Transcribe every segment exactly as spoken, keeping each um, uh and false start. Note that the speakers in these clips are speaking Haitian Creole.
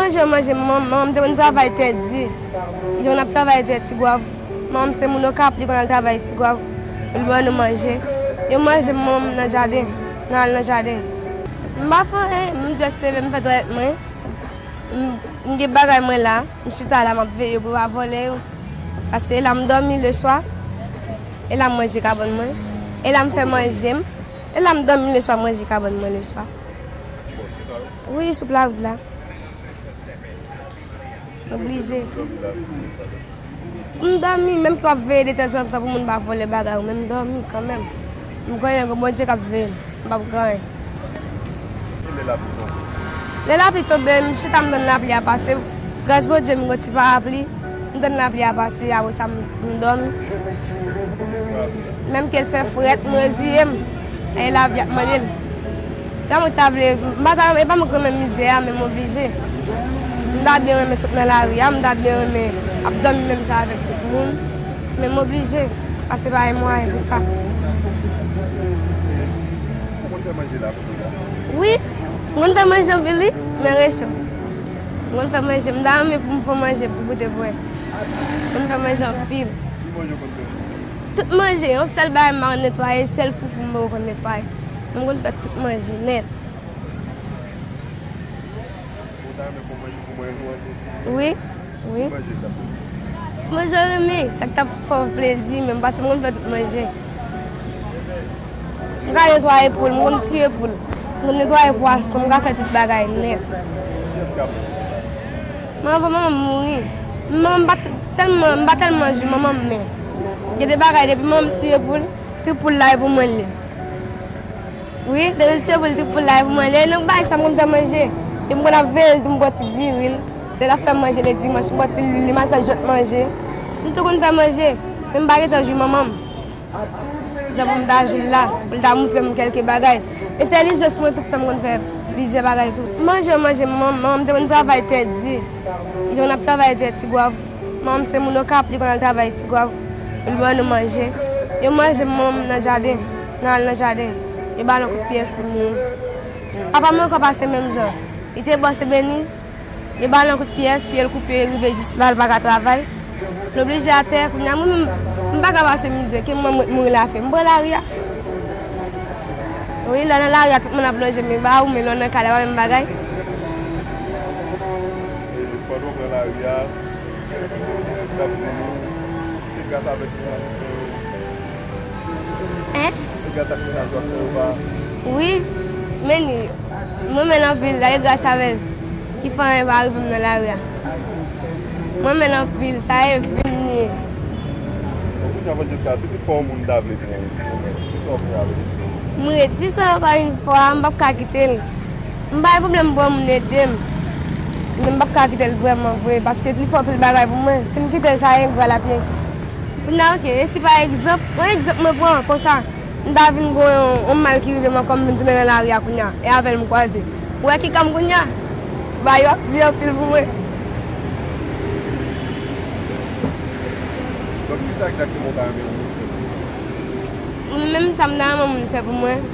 Manje, manje, manman, manman m te konn travay tè di. Li te konn ap travay tè Tigwav. Manman m se moun Okap, li konn al travay Tigwav. Pou l ban nou manje. Yo manje manman m nan jaden. Nan al nan jaden. M pa fè anyen, m just leve, m fè twalèt mwen. M, m gen bagay mwen la. M chita la, m ap veye yo pou yo pa vòlè yo. Paske e la m dòmi leswa. E la m manje kabann mwen. E la m fè manje m. E la m dòmi leswa, manje kabann mwen leswa. Wi, sou pla wout la. Oblije. M dòmi, menm ke w ap veye detanzantan pou moun pa vòlè bagay ou, men m dòmi kanmenm. M konnen gen Bondye k ap veye m, m p ap gen anyen. E lè lapli tonbe? Lè lapli tonbe, m chita m tann lapli a pase. Gras Bondye, m gen ti parapli. M tann lapli a pase, apre sa, m, m dòmi. Menm ke l fè frèt, m reziye m. E lavi ap mande l. Jan mwen ta vle, m pa ta, e pa mwen k renmen mizè a, men m oblije. M ta byen renmen sot nan lari a, m ta byen renmen ap dòmi menm jan avèk tout moun. Men m oblije, paske pa gen mwayen pou sa. Ou konn fè manje la, kote la? Wi, m konn fè manje anpil, wi, men recho. M konn fè manje, m ta renmen pou m fè manje pou goute pou wè. M konn fè manje anpil. Ki manje ou konn fè? Tout manje, yon sèl bagay m pa konn netwaye, sèl foufou m poko konn netwaye. Men m konn fè tout manje nèt. Ou ta renmen fè manje pou mwen, nou manje? Wi, wi. Ki manje sa pou ou? Manje w renmen, sa k t ap fè w plezi, men m pase m konn fè tout manje. M ka netwaye poul, m konn tiye poul. M konn netwaye pwason, m ka fè tout bagay nèt. Kiyès k ap? Manman, manman m mouri. Manman m pa t-, tèlman, m pa tèlman jou manman m, men gen de bagay, depi manman m tiye poul, trip poul la e pou mwen l ye. Wi, depi l tiye poul, trip poul la e pou mwen l ye. Nan bagay sa, m konn fè manje. Depi m konn ap veye l tou, m pran ti diri l. Lè l ap fè manje le dimanch, m pran ti lwil li, m al fè jwèt manje. M tou konn fè manje, men m pa gentan jou manman m. Jan pou m ta jwe l la, pou l ta montre m kèlke bagay. Entèlijans mwen tou k fè m konn fè plizyè bagay tou. Manje, manje, manman, manman m te konn travay tè di. Li te konn ap travay tè Tigwav. Manman m se moun Okap, li konn al travay Tigwav. Pou l ban nou manje. Yo manje manman m nan jaden. Nan al nan jaden. Yo ba l yon kout pyès, li mouri. Papa m ankò pase menm jan. Li te bòs ebènis. Yo ba l yon kout pyès, pye l koupe, rive jis la, l pa ka travay. L oblije atè, kounye a, mwen menm, m pa ka pase mizè, ke mwen, mwen mouri lafen. M pran lari a. Wi, lè w nan lari a, tout moun ap lonje men ba ou, men lè w nan kay la, pa menm bagay. E pandan w pran lari a, t ap di nou, se gras avèk ki sa nou fè yo. Hein? Se gras ak ki sa nou fè yo pa. Wi, men li, mwen menm anpil, la, e gras avè l ki fè anyen pa rive m nan lari a. Mwen menm anpil, sa e vin li ye. Bon, kounye a, Francesca, si tout fwa yon moun ta vle pran ou, kisa w ap fè avè l? M redi sa ankò yon fwa, m p ap ka kite l. M pa gen pwoblèm pou yon moun ede m. Men m p ap ka kite l vrèman vre, paske li fè anpil bagay pou mwen. Si m kite l, sa engra l ap ye. Kounye a, oke, e si pa egzanp, yon egzanp mwen pran konsa, m ta vin gen yon, yon mal ki rive m ankò, m vin tounen nan lari a kounye a, e avè l m kwaze. Ou wè ki ka m kounye a? Bagay yo ap di anpil pou mwen. Donk, kisa egzakteman w ta renmen yon moun fè pou ou? Mwen menm, sa m ta renmen moun fè pou mwen,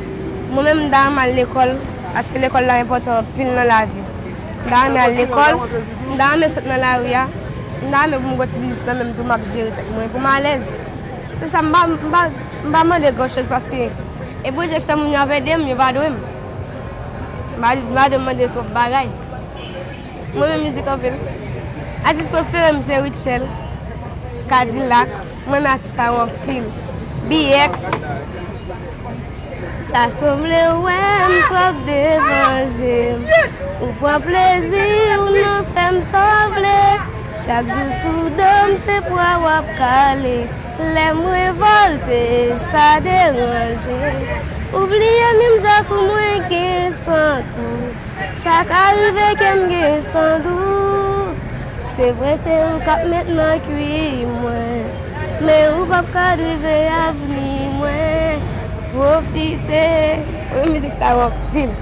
mwen menm, m ta renmen al lekòl, paske lekòl la enpòtan anpil nan lavi. M ta renmen al lekòl, m ta renmen sot nan lari a, m ta renmen pou m gen ti biznis nan men m tou, m ap jere tèt mwen, pou m alèz. Se sa, m pa, m pa, m pa mande gran choz, paske e Bondye k fè moun yo ap ede m, yo pa dwe m. M pa, m pa dwe mande twòp bagay. Mwen renmen mizik anpil. Atis prefere m se Rutshelle Cadillac. Mwen renmen atis sa yo anpil. B X. Sa sanble w wè m twòp devan je m. Ou pran plezi w nan fè m sa w vle. Chak jou sou do m se pwa w ap kale. Lè m revòlte, sa deranje. Ou bliye menm jan pou mwen gen san tou. Sa ka rive ke m gen san dout. Se vre, se ou k ap met nan kwi mwen. Men ou p ap ka drive avni mwen. Pwofite. Wi, mizik sa yo anpil.